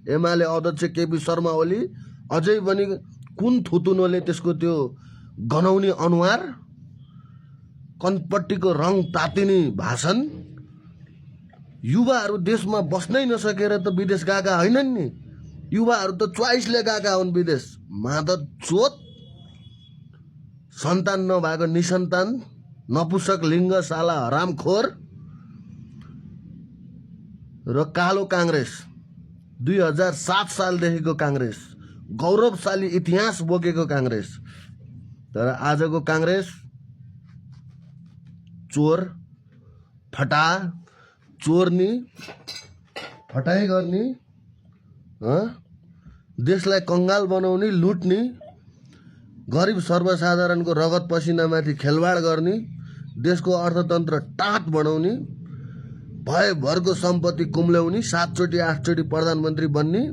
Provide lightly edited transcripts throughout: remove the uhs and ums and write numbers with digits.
एमाले अध्यक्ष केपी शर्मा ओली अझै पनि कुन थुतुनोले त्यसको त्यो गनाउने अनुहार, कनपट्टिको रङ तातिने भाषण, युवाहरू देशमा बस्नै नसकेर त विदेश गएका होइनन् नि। युवाहरू त च्वाइसले गएका हुन् विदेश। मादर चोत, सन्तान नभएको निसन्तान, नपुसक लिङ्ग साला हरामखोर र कालो काङ्ग्रेस 2007 सालदेखिको काङ्ग्रेस, गौरवशाली इतिहास बोकेको काङ्ग्रेस। तर आजको काङ्ग्रेस चोर, फटा, चोर्नी, फटाइ गर्ने, देशलाई कङ्गाल बनाउने, लुट्ने, गरिब सर्वसाधारणको रगत पसिनामाथि खेलवाड गर्ने, देशको अर्थतन्त्र टाट बनाउने, भयभरको सम्पत्ति कुम्ल्याउने, 7 चोटि 8 चोटि प्रधानमन्त्री बन्ने,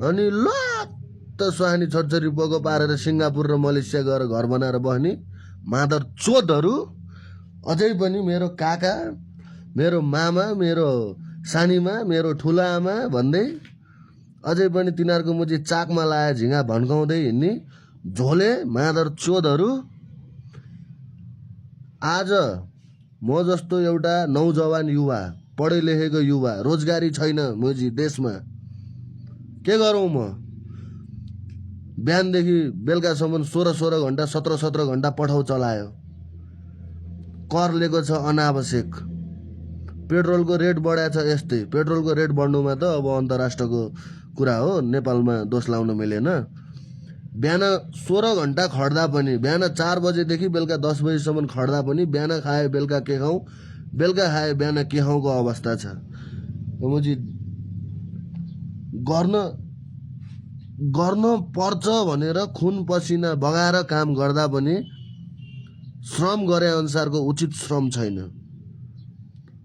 अनि लत्त सुहानी छोरछोरी पोको पारेर सिङ्गापुर र मलेसिया गएर घर बनाएर बस्ने मादर चोदहरू अझै पनि मेरो काका, मेरो मामा, मेरो सानीमा, मेरो ठुला आमा भन्दै अझै पनि तिनीहरूको मुजी चाकमा लाए झिँगा भन्काउँदै हिँड्ने झोले मादर चोदहरू आज म जस्तो एउटा नौजवान युवा, पढे लेखेको युवा, रोजगारी छैन मुजी देशमा, के गरौँ म? बिहानदेखि बेलुकासम्म 16 घन्टा 17 घन्टा पठाउ चलायो, कर लिएको छ अनावश्यक, पेट्रोलको रेट बढाएको छ। यस्तै पेट्रोलको रेट बढ्नुमा त अब अन्तर्राष्ट्रको कुरा हो, नेपालमा दोष लाउन मिलेन। बिहान 16 घन्टा खट्दा पनि, बिहान 4 बजेदेखि बेलुका 10 बजीसम्म खट्दा पनि बिहान खाए बेलुका के खाउँ, बेलुका खाए बिहान के खाउँको अवस्था छ। मुजी गर्न पर्छ भनेर खुन पसिना बगाएर काम गर्दा पनि श्रम गरे अनुसारको उचित श्रम छैन।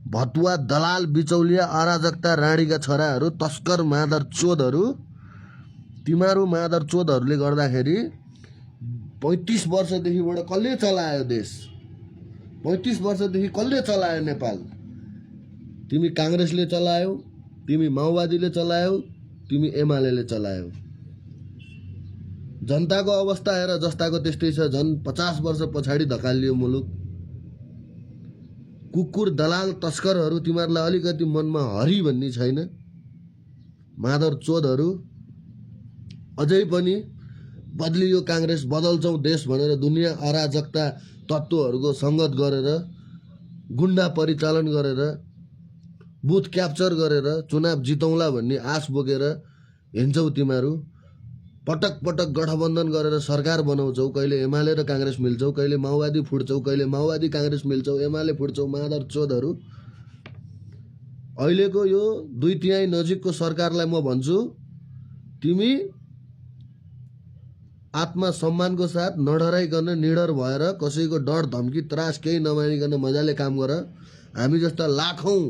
भतुवा, दलाल, बिचौलिया, अराजकता राणीका छोराहरू, तस्कर, मादर चोदहरू, तिमीहरू मादर चोदहरूले गर्दाखेरि 35 वर्षदेखिबाट कसले चलायो देश? 35 वर्षदेखि कसले चलायो नेपाल? तिमी काङ्ग्रेसले चलायो, तिमी माओवादीले चलायो, तिमी एमाले चलायो। जनताको अवस्था हेर, जस्ताको त्यस्तै छ। झन् 50 वर्ष पछाडि धकालियो मुलुक। कुकुर, दलाल, तस्करहरू, तिमीहरूलाई अलिकति मनमा हरि भन्ने छैन। मादर चोदहरू अझै पनि बदलियो काङ्ग्रेस, बदल्छौँ देश भनेर दुनियाँ अराजकता तत्त्वहरूको सङ्गत गरेर, गुन्डा परिचालन गरेर, बुथ क्याप्चर गरेर चुनाव जितौँला भन्ने आश बोकेर हिँड्छौ तिमीहरू। पटक पटक गठबन्धन गरेर सरकार बनाउँछौ। कहिले एमाले र काङ्ग्रेस मिल्छौ, कहिले माओवादी फुट्छौ, कहिले माओवादी काङ्ग्रेस मिल्छौ, एमाले फुट्छौ। मादर चोदहरू अहिलेको यो 2/3 नजिकको सरकारलाई म भन्छु, तिमी आत्मसम्मानको साथ नडराइकन निडर भएर कसैको डर धम्की त्रास केही नमानिकन मजाले काम गर। हामी जस्ता लाखौँ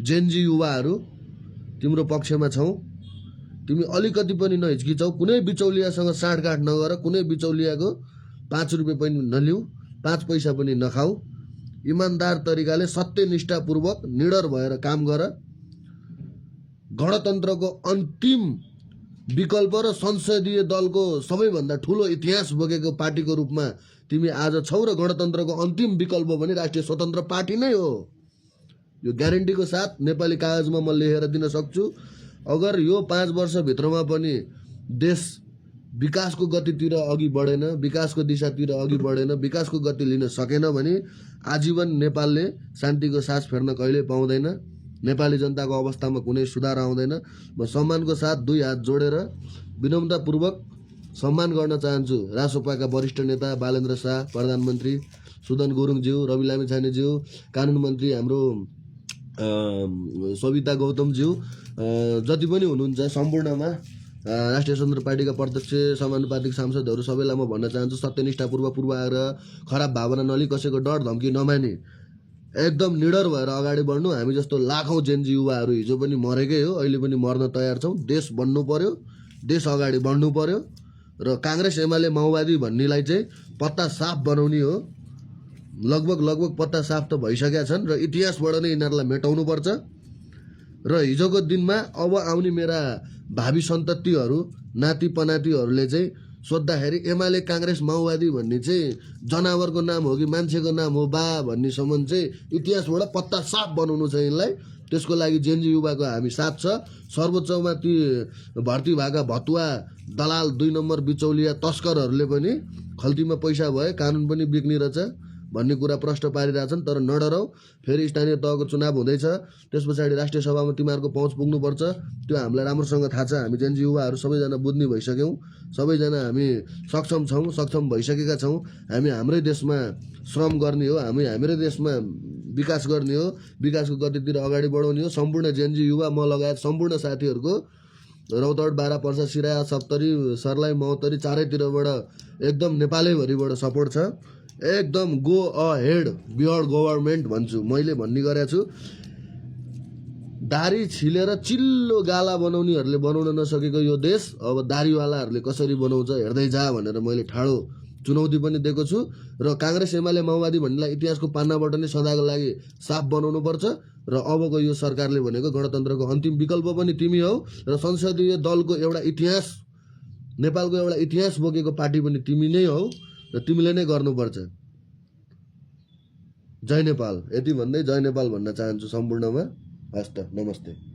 जेनजी युवाहरू तिम्रो पक्षमा छौँ। तिमी अलिकति पनि नहिचकिचाउ, कुनै बिचौलियासँग साँठगाँठ नगर, कुनै बिचौलियाको 5 रुपियाँ पनि नलिऊ, 5 पैसा पनि नखाऊ। इमान्दार तरिकाले सत्यनिष्ठापूर्वक निडर भएर काम गर। गणतन्त्रको अन्तिम विकल्प र संसदीय दलको सबैभन्दा ठुलो इतिहास बोकेको पार्टीको रूपमा तिमी आज छौ र गणतन्त्रको अन्तिम विकल्प पनि राष्ट्रिय स्वतन्त्र पार्टी नै हो। यो ग्यारेन्टीको साथ नेपाली कागजमा म लेखेर दिन सक्छु। अगर यो 5 वर्षभित्रमा पनि देश विकासको गतितिर अघि बढेन, विकासको दिशातिर अघि बढेन, विकासको गति लिन सकेन भने आजीवन नेपालले शान्तिको सास फेर्न कहिल्यै पाउँदैन। नेपाली जनताको अवस्थामा कुनै सुधार आउँदैन। म सम्मानको साथ 2 हात जोडेर विनम्रतापूर्वक सम्मान गर्न चाहन्छु रासोपाका वरिष्ठ नेता बालेन्द्र शाह, प्रधानमन्त्री सुदन गुरुङज्यू, रवि लामिछानेज्यू, कानुन मन्त्री हाम्रो सविता गौतमज्यू, जति पनि हुनुहुन्छ सम्पूर्णमा राष्ट्रिय स्वतन्त्र पार्टीका प्रत्यक्ष समानुपातिक सांसदहरू सबैलाई म भन्न चाहन्छु, सत्यनिष्ठापूर्वक पूर्वाग्रह, खराब भावना नलिई, कसैको डर धम्की नमानी एकदम निडर भएर अगाडि बढ्नु। हामी जस्तो लाखौँ जेनजी युवाहरू हिजो पनि मरेकै हो, अहिले पनि मर्न तयार छौँ। देश बन्नु पर्यो, देश अगाडि बढ्नु पर्यो र काङ्ग्रेस एमाले माओवादी भन्नेलाई चाहिँ पत्ता साफ बनाउने हो। लगभग पत्ता साफ त भइसकेका छन् र इतिहासबाट नै यिनीहरूलाई मेटाउनु पर्छ। र हिजोको दिनमा अब आउने मेरा भावी सन्ततिहरू नाति पनातिहरूले चाहिँ सोद्धाखेरि एमाले काङ्ग्रेस माओवादी भन्ने चाहिँ जनावरको नाम हो कि मान्छेको नाम हो बा भन्नेसम्म चाहिँ इतिहासबाट पत्ता साफ बनाउनु छ यिनलाई। त्यसको लागि जेएनजी युवाको हामी साथ छ। सर्वोच्चमा ती भर्ती भएका भतुवा दलाल 2 नम्बर बिचौलिया तस्करहरूले पनि खल्तीमा पैसा भए कानुन पनि बिग्नी रहेछ भन्ने कुरा प्रश्न पारिरहेछन्। तर नडराउ, फेरि स्थानीय तहको चुनाव हुँदैछ, त्यस पछाडि राष्ट्रिय सभामा तिमीहरूको पहुँच पुग्नुपर्छ। त्यो हामीलाई राम्रोसँग थाहा छ। हामी जेएनजी युवाहरू सबैजना बुझ्ने भइसक्यौँ, सबैजना हामी सक्षम छौँ, सक्षम भइसकेका छौँ। हामी हाम्रै देशमा श्रम गर्ने हो, हामी हाम्रै देशमा विकास गर्ने हो, विकासको गतितिर अगाडि बढाउने हो। सम्पूर्ण जेएनजी युवा म लगायत सम्पूर्ण साथीहरूको रौतहट, बारा, पर्सा, सिराहा, सप्तरी, सर्लाही, महोत्तरी चारैतिरबाट एकदम नेपालैभरिबाट सपोर्ट छ। एकदम गो अहेड बियर गभर्मेन्ट भन्छु, मैले भन्ने गरेको छु। दारी छिलेर चिल्लो गाला बनाउनेहरूले बनाउन नसकेको यो देश अब दारीवालाहरूले कसरी बनाउँछ हेर्दै जा भनेर मैले ठाडो चुनौती पनि दिएको छु। र काङ्ग्रेस एमाले माओवादी भन्नेलाई इतिहासको पान्नाबाट नै सदाको लागि साफ बनाउनु पर्छ। र अबको यो सरकारले भनेको गणतन्त्रको अन्तिम विकल्प पनि तिमी हौ र संसदीय दलको एउटा इतिहास, नेपालको एउटा इतिहास बोकेको पार्टी पनि तिमी नै हौ र तिमीले नै गर्नुपर्छ। जय नेपाल। यति भन्दै जय नेपाल भन्न चाहन्छु सम्पूर्णमा। हस्त, नमस्ते।